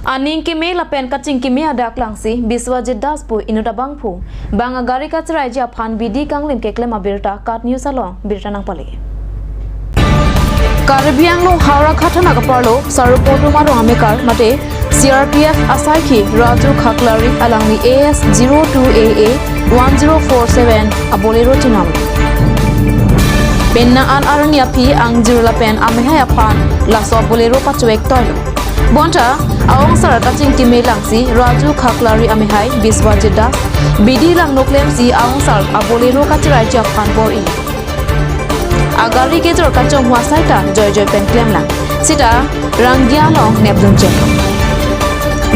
Aning kime lapen kaching kime adak langsi Biswajit Das pu inuta bangphu bang agari kachrai ja phan bidi kanglim keklem abirta kat news along birta nang pali Karbi Anglong Howrah ঘটনা parlo sarupotu maro amekar mate CRPF asaikhi Raju Khaklari alangni AS 02 AA 1047 abolero chinam penna an aranya phi ang jurla pen amehaya phan laso bolero pachuek toilo bonta awang sar kaching time langsi Raju Khaklari amehai Biswajit Das bidi lang noklem si awang sar abolero kachrai japan bor in agari ke jor kachong hwa saita joy joy pen klem lang sita ranggia long nepdum che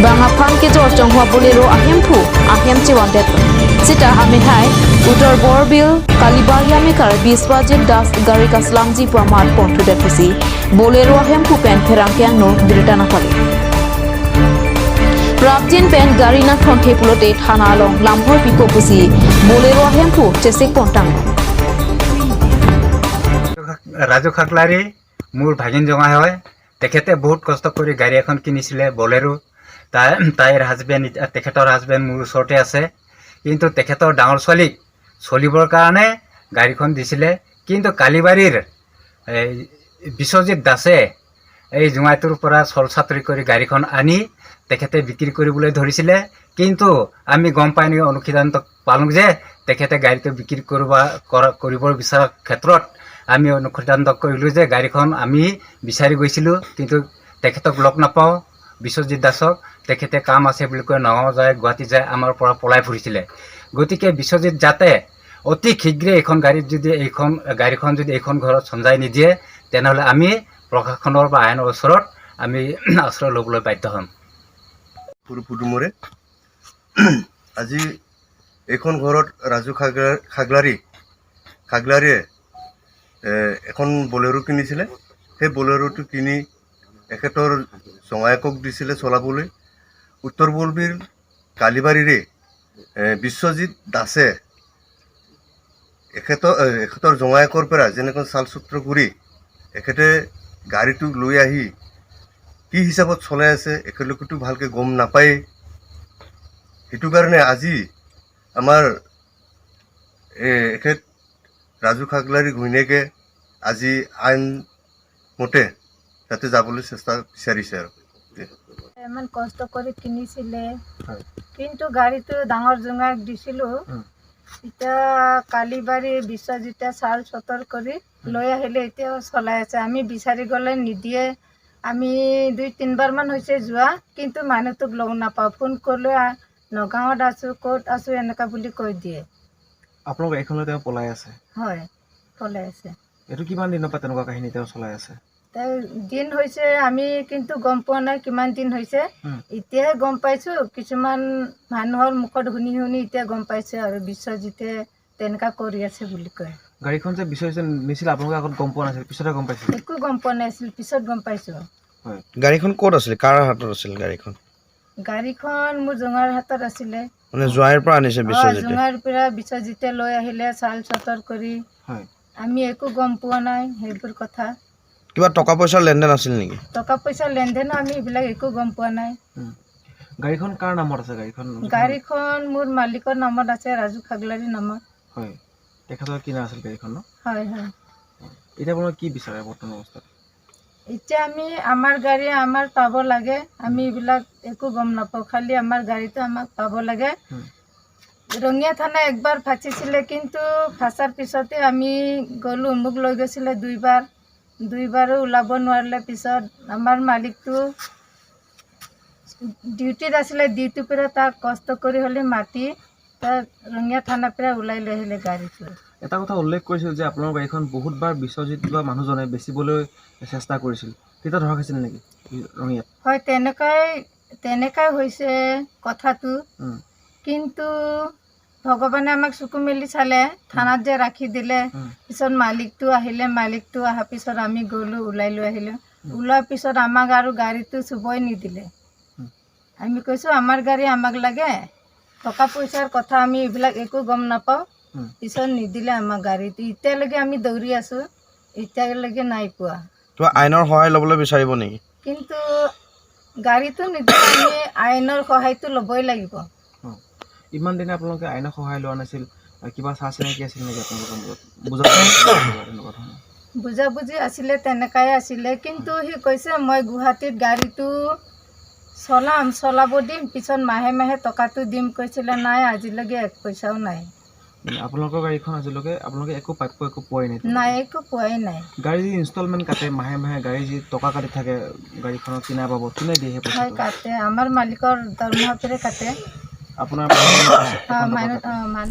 banga phang ke jor chong hwa bolero ahem phu ahem chiwan det sita amehai Uttar Borbil Kalibaria mekar Biswajit Das gari kaslamji pramad ponthu det phusi bolero ahem phu pen pherang kyang no birtana pale Prabjin pen gari na thonke pulote thana long lamhor pipo phusi bolero ahem phu chesek pontang। Raju Khakhlari মোৰ ভাগিন জোঁৱাই হয়। তেখেতে বহুত কষ্ট কৰি গাড়ী এখন কিনিছিলে, বলেৰো। তাইৰ হাজবেণ্ড, তেখেতৰ হাজবেণ্ড মোৰ ওচৰতে আছে। কিন্তু তেখেতৰ ডাঙৰ ছোৱালীক চলিবৰ কাৰণে গাড়ীখন দিছিলে। কিন্তু কালিবাৰীৰ এই বিশ্বজিৎ দাসে এই জোঁৱাইটোৰ পৰা চল চাতুৰি কৰি গাড়ীখন আনি তেখেতে বিক্ৰী কৰিবলৈ ধৰিছিলে। কিন্তু আমি গম পাই নি অনুসন্ধান পালোঁ যে তেখেতে গাড়ীটো বিক্ৰী কৰিব কৰিব বিচৰাৰ ক্ষেত্ৰত আমি অনুসন্ধান কৰিলোঁ যে গাড়ীখন আমি বিচাৰি গৈছিলোঁ, কিন্তু তেখেতক লগ নাপাওঁ। বিশ্বজিৎ দাসক তেখেতে কাম আছে বুলি কৈ নগাঁও যায়, গুৱাহাটী যায়, আমাৰ পৰা পলাই ফুৰিছিলে। গতিকে বিশ্বজিৎ যাতে অতি শীঘ্ৰে এইখন গাড়ীত যদি এইখন গাড়ীখন যদি এইখন ঘৰত চমজাই নিদিয়ে, তেনেহ'লে আমি প্ৰশাসনৰ বা আইনৰ ওচৰত আমি আশ্ৰয় ল'বলৈ বাধ্য হ'ম। সৰু পুদুমৰে আজি এইখন ঘৰত ৰাজু খাগলাৰীয়ে এখন বলেৰো কিনিছিলে। সেই বলেৰোটো কিনি এখেতৰ জোঁৱায়েকক দিছিলে চলাবলৈ। উত্তৰ বৰবিল কালিবাৰীৰে বিশ্বজিৎ দাসে এখেতৰ জোঁৱায়েকৰ পৰা যেনেকৈ চালসূত্ৰ কৰি এখেতে গাড়ীটো লৈ আহি কি হিচাপত চলাই আছে, এখেতলোকেতো ভালকৈ গম নাপায়েই। সেইটো কাৰণে আজি আমাৰ এখেত ৰাজু খাগলাৰী ঘৈণীয়েকে আজি আইন মতে তাতে যাবলৈ চেষ্টা বিচাৰিছে আৰু। ইমান কষ্ট কৰি কিনিছিলে। কিন্তু গাড়ীটো ডাঙৰ জোঙাক দিছিলোঁ। এতিয়া কালিবাৰী বিশ্বজিতে চাল চতৰ কৰি লৈ আহিলে, এতিয়াও চলাই আছে। আমি বিচাৰি গ'লে নিদিয়ে। আমি দুই তিনিবাৰমান হৈছে যোৱা, কিন্তু মানুহটোক লগ নাপাওঁ। ফোন কৰিলে নগাঁৱত আছোঁ, ক'ত আছোঁ এনেকুৱা বুলি কৈ দিয়ে। আপোনালোক এইখনলৈ তেওঁ পলাই আছে? হয়, পলাই আছে। এইটো কিমান দিনৰ পৰা তেনেকুৱা কাহিনী তেওঁ চলাই আছে? তেওঁ দিন হৈছে, আমি কিন্তু গম পোৱা নাই কিমান দিন হৈছে। এতিয়াহে গম পাইছোঁ। কিছুমান মানুহৰ মুখত শুনি শুনি এতিয়া গম পাইছোঁ আৰু বিশ্বজিতে তেনেকুৱা কৰি আছে বুলি কয়। গাড়ীখন যে বিচাৰিছে নিছিল, আপোনালোকে আগত গম পোৱা নাছিল, পিছতহে গম পাইছিল? একো গম পোৱা নাছিল, পিছত গম পাইছোঁ। গাড়ীখন ক'ত আছিল? কাৰ হাতত আছিল গাড়ীখন? গাড়ীখন মোৰ জোঙাৰ হাতত আছিলে। মানে জোঁৱাইৰ পৰা আনিছে বিশ্বজিতে? জোঙাৰ পৰা বিশ্বজিতে লৈ আহিলে চাল চতৰ কৰি। আমি একো গম পোৱা নাই সেইবোৰ কথা। কিবা টকা পইচাৰ লেনদেন আছিল নেকি? টকা পইচা লেনদেনো আমি এইবিলাক একো গম পোৱা নাই। গাড়ীখন কাৰ নামত আছে গাড়ীখন? গাড়ীখন মোৰ মালিকৰ নামত আছে, ৰাজু খাগলাৰীৰ নামত। হয়, তেখেতৰ কিনা আছিল গাড়ীখন ন? হয়। এতিয়া আপোনালোকে কি বিচাৰে বৰ্তমান অৱস্থাত? এতিয়া আমি আমাৰ গাড়ী আমাৰ পাব লাগে। আমি এইবিলাক একো গম নাপাওঁ, খালি আমাৰ গাড়ীটো আমাক পাব লাগে। ৰঙিয়া থানা একবাৰ ফাঁচিছিলে, কিন্তু ফাঁচাৰ পিছতে আমি গ'লোঁ। মোক লৈ গৈছিলে দুইবাৰ, দুইবাৰো ওলাব নোৱাৰিলে। পিছত আমাৰ মালিকটো ডিউটিত আছিলে, ডিউটিৰ পৰা তাক কষ্ট কৰি হ'লে মাতি তাক ৰঙিয়া থানাৰ পৰা ওলাই লৈ আহিলে গাড়ীটো। এটা কথা উল্লেখ কৰিছিল যে আপোনালোকৰ গাড়ীখন বহুতবাৰ বিশ্বজিৎ বা মানুহজনে বেচিবলৈ চেষ্টা কৰিছিল, তেতিয়া ধৰা খাইছিল নেকি ৰঙিয়াত? হয়, তেনেকুৱাই হৈছে কথাটো। কিন্তু ভগৱানে আমাক চকু মেলি চালে, থানাত যে ৰাখি দিলে। পিছত মালিকটো আহিলে। মালিকটো অহাৰ পিছত আমি গ'লোঁ, ওলাই লৈ আহিলোঁ। ওলোৱাৰ পিছত আমাক আৰু গাড়ীটো চুবই নিদিলে। আমি কৈছোঁ, আমাৰ গাড়ী আমাক লাগে, টকা পইচাৰ কথা আমি এইবিলাক একো গম নাপাওঁ। পিছত নিদিলে আমাক গাড়ীটো। এতিয়ালৈকে আমি দৌৰি আছোঁ, এতিয়ালৈকে নাই পোৱা। কিবা আইনৰ সহায় ল'বলৈ বিচাৰিব নেকি? কিন্তু গাড়ীটো নিদিলে আমি আইনৰ সহায়টো ল'বই লাগিব। ইমান দিনে আপোনালোকে আইনৰ সহায় লোৱা নাছিল, কিবা চা চিনাকি আছিল নেকি আপোনালোকৰ মাজত, বুজা তেনেকুৱা ধৰণৰ? বুজাবুজি আছিলে, তেনেকাই আছিলে। কিন্তু সি কৈছে মই গুৱাহাটীত গাড়ীটো চলাম, চলাব দিম, পিছত মাহে মাহে টকাটো দিম কৈছিলে। নাই, আজিলৈকে এক পইচাও নাই। মানে আপোনালোকৰ গাড়ীখন আজিলৈকে আপোনালোকে একো প্ৰাপ্য একো পোৱাই নাই? নাই, একো পোৱাই নাই। গাড়ী যি ইনষ্টলমেণ্ট কাটে, মাহে মাহে গাড়ী যি টকা কাটি থাকে গাড়ীখনৰ কিনা বাবদ, কোনে দিয়ে সেই হয়, পইচাটো? কাটে, আমাৰ মালিকৰ দৰমহাটোৰে কাটে। আপোনাৰ মানুহ, মানুহ।